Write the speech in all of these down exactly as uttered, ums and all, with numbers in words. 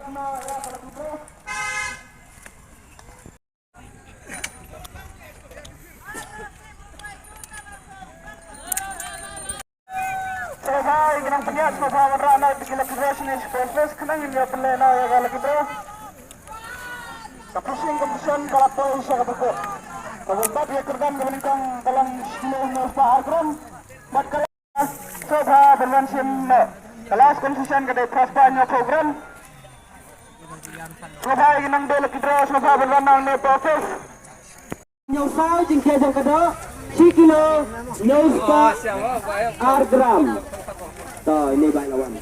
Sngewbha ïa ki nongpynïaid, sngewbha wanrah noh ïa ki lucky draw shane shapoh office khnang ngin ïa pynlehnoh ïa ka lucky draw. Ka phew shiteng competition ka la poi sha kaba kut. Kaba bud ïa ka kyrdan kaba nyngkong ka long shi kilo hynñiew spah ar gram. Bad ka la sngewbha ban wan shim noh. Ka last competition ka dei phra spah hynñiewphew gram. Sngewbha ïa ki nongduh lucky draw, sngewbha ban wan noh hangne hapoh office. Hynñiew saw jingkhia jong ka doh, shi kilo hynñiew spah ar gram. To, ine bah i la wan.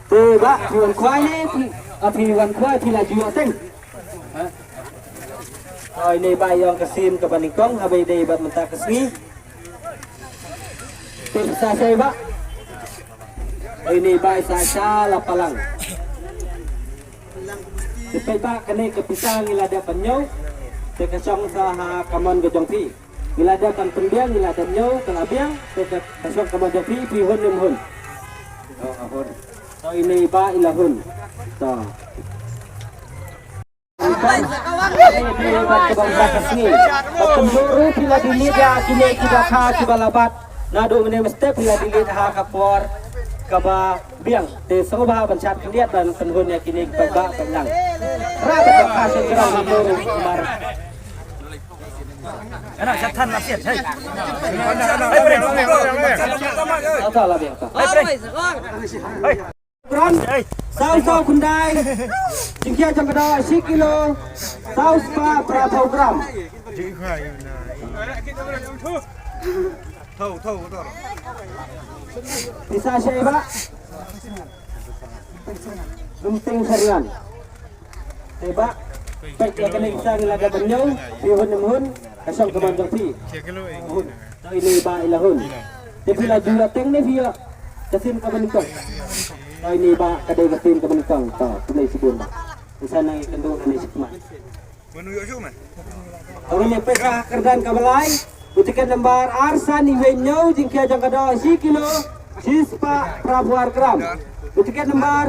Te bah, phi wan khwai ne, phi, ah, phi wan khwai, phi la ju ïoh teng. To, ine bah i ong ka sien kaba nyngkong, haba ïadei bad mynta ka sngi. Te pisa shai bah. Ine bah i sa sha la palang. Te peit bah kane ka pisa ngi la dep ban ñiew. Te ka shong sa ha ka mon ka jong phi. Ngi la dep ban pynbiang, ngi la dep ñiew, ka la biang. Te ka, ka shong ka mon jong phi, phi hun ne ym hun. Oh, hun. To ine bah i la hun. To. Phi la delete ïa kine ki dohkha kiba la bat. Naduh mynne mynstep phi la delete ha ka por kaba biang. Te sngewbha ban shad khyndiat ban pynhun ïa kine ki paidbah paidlang. Rah ka dohkha sha jrong ha Mawruh Kumar. Ana shad than la siat, hei. Hei, Prince. Ata la biang ta. Hei, Prince. Hei. Gram, saw saw khyndai, jingkhia jong ka doh shi kilo, saw spah phra phew gram. Pisa shai bah. Lumting Sarian. Te bah, peit ïa kane ka pisa ngi la dep ban ñiew, phi hun ne ym hun, ka shong ka mon jong phi. Hun. To ine bah i la hun. Te phi la ju ïoh teng ne phi ïoh ka sien kaba nyngkong. To ine bah ka dei ka sien kaba nyngkong. To, khublei shibun bah. Te sa nang ïakynduh nangne shakhmat. To ngin ïa peit ha ka kyrdan kaba lai. U tiket nambar ar san wei hynñiew, jingkhia jong ka doh shi kilo shi spah phra phew ar gram. U tiket nambar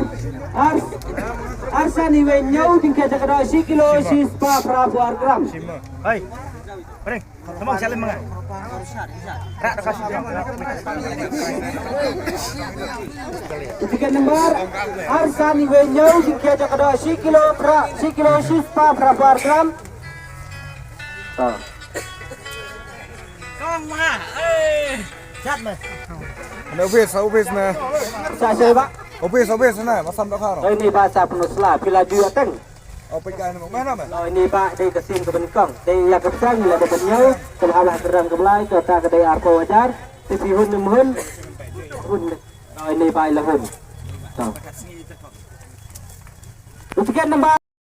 ar, ar san wei hynñiew, jingkhia jong ka doh shi kilo shi spah phra phew ar gram. Hai. Pring. Tama siya lim mga. Rak ka shi. Tiket nambar ar san wei hynñiew, jingkhia jong ka doh shi kilo phra, shi kilo shi spah phra phew ar gram. To. Kong mga. Eh. Chat me. Ano office, office me. Sa sa bah. Office, office na, masam dohkha. Oi, ine bah sa pynusla, phi la ju ïoh teng. Oi, peit ka ine bah, mana me? Oi, ine bah dei ka sien kaba nyngkong. Dei ïa ka pisa ngi la dep ban ñiew, kaba ha ka kyrdan kaba lai, kata ka dei arphew hajar, te phi hun ne ym hun. Hun. Oi, ine bah i la hun. To. U tiket nambar